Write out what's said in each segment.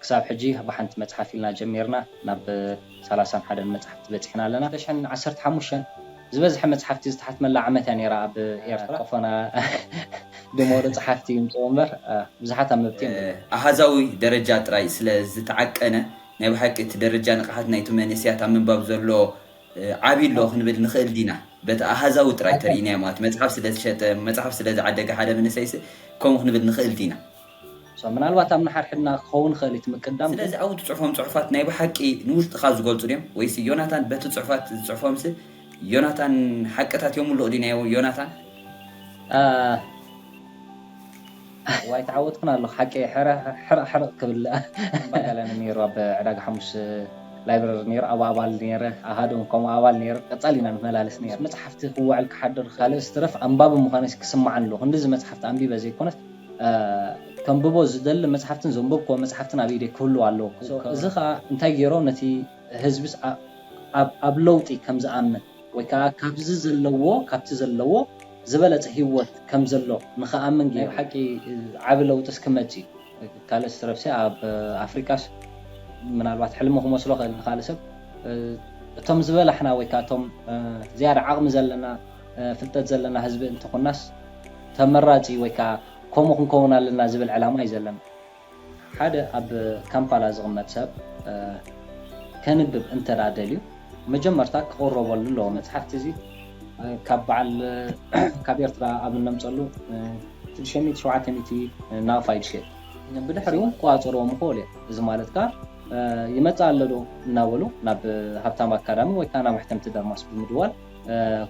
ክሳብ ሕጂ ብሓንቲ መፅሓፍ ኢልና ጀሚርና ናብ ሰላሳን ሓደን መፅሓፍቲ በፂሕና ኣለና። ክልተ ሽሕን ዓሰርተ ሓሙሽተን ዝበዝሐ መፅሓፍቲ ዝተሓትመላ ዓመት እያ ነይራ ኣብ ኤርትራ። ቆፎና ድመሩ ፀሓፍቲ ይምፅኡ እምበር ብዙሓት ኣንበብቲ እዮም። ኣሃዛዊ ደረጃ ጥራይ ስለ ዝተዓቀነ ናይ ብሓቂ እቲ ደረጃ ንቕሓት ናይቲ መንእሰያት ኣብ ምንባብ ዘሎ ዓብይ ኣሎ ክንብል ንኽእል ዲና? በቲ ኣሃዛዊ ጥራይ ተርኢናዮ ማለት መፅሓፍ ስለ ዝሸጠ መፅሓፍ ስለ ዝዓደገ ሓደ መንእሰይስ ከምኡ ክንብል ንኽእል ዲና? ምናልባት ኣብ ንሓድሕድና ክኸውን ይኽእል እቲ ምቅዳም። ስለዚ ኣብኡ ትፅሕፎም ፅሑፋት ናይ ብሓቂ ንውሽጥኻ ዝገልፁ ድዮም ወይስ ዮናታን በቲ ፅሑፋት ዝፅሕፎምስ ዮናታን ሓቅታት እዮም ምሉቕ ድዩ ናይ ዮናታን? ዋይ ተዓወትኩን ኣለኹ ሓቂ ሕርቕ ሕርቕ ክብል። ባጋላኒ ነይሩ ኣብ ዕዳጋ ሓሙስ ላይብረሪ ነይሩ ኣብ ኣባል ነይረ ኣሃዱ ከምኡ ኣባል ነይሩ ቀፃል ኢና ንመላለስ ነይሩ። መፅሓፍቲ ክውዕል ክሓድር ካልእ ስትረፍ ኣንባቢ ምዃነስ ክስማዓን ኣለዎ ክንድዚ መፅሓፍቲ ኣንቢበ ዘይኮነስ ከንብቦ ዝደሊ መፅሓፍትን ዘንበብክዎ መፅሓፍትን ኣብ ኢደይ ክህልው ኣለዎ። እዚ ከዓ እንታይ ገይሮ ነቲ ህዝብስ ኣብ ለውጢ ከም ዝኣምን ወይ ከዓ ካብዚ ዘለዎ ካብቲ ዘለዎ ዝበለፀ ህይወት ከም ዘሎ ንክኣምን ገይሩ ሓቂ ዓብ ለውጥስ ክመፅ እዩ። ካልእ ስትረፍሲ ኣብ ኣፍሪቃስ ምናልባት ሕልሚ ክመስሎ ክእል ንካልእ ሰብ እቶም ዝበላሕና ወይ ከዓ እቶም ዝያዳ ዓቕሚ ዘለና ፍልጠት ዘለና ህዝቢ እንተኮናስ ተመራፂ ወይ ከዓ ከምኡ ክንከውን ኣለና ዝብል ዕላማ እዩ ዘለና። ሓደ ኣብ ካምፓላ ዝቕመጥ ሰብ ከንብብ እንተ ደልዩ መጀመርታ ክቕረበሉ ኣለዎ። መፅሓፍቲ እዚ ካብ በዓል ካብ ኤርትራ ኣብ እነምፀሉ ሽዱሽተ ሚእቲ ሸውዓተ ሚእቲ ናቕፋ እዩ ዝሸየጥ። ብድሕሪኡ ክቆፃፀርዎም ይኽእሉ እዮም። እዚ ማለት ከዓ ይመፅእ ኣሎ ዶ እናበሉ ናብ ሃብታም ኣካዳሚ ወይ ከዓ ናብ መሕተምቲ ደርማስ ብምድዋል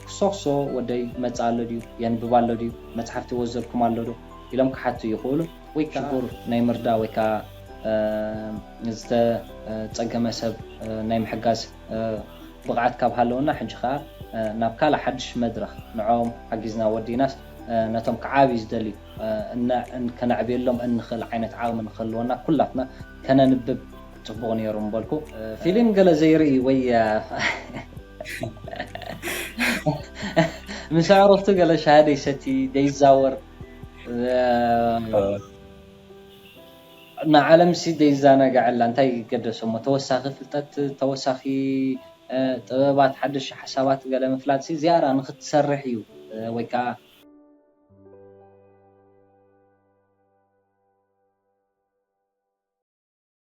ክሶክሶ ወደይ መፅእ ኣሎ ድዩ የንብብ ኣሎ ድዩ መፅሓፍቲ ወዘልኩም ኣሎ ዶ ኢሎም ክሓቱ ይኽእሉ። ወይ ከዓ ሽጉር ናይ ምርዳ ወይ ከዓ ዝተፀገመ ሰብ ናይ ምሕጋዝ ብቕዓት ካብ ሃለወና ሕጂ ከዓ ናብ ካልእ ሓድሽ መድረኽ ንዕኦም ሓጊዝና ወዲናስ ነቶም ክዓብዩ ዝደልዩ ከነዕብየሎም እንኽእል ዓይነት ዓቕሚ ንክህልወና ኩላትና ከነንብብ ፅቡቕ ነይሩ ምበልኩ። ፊልም ገለ ዘይርኢ ወይ ምስ ኣዕሩኽቱ ገለ ሻሂ ደይሰቲ ደይዛወር ንዓለም ሲ ደይዛናግዐላ እንታይ ይገደሶ እሞ ተወሳኺ ፍልጠት ተወሳኺ ጥበባት ሓደሽ ሓሳባት ገለ ምፍላጥ ሲ ዝያዳ ንክትሰርሕ እዩ ወይ ከዓ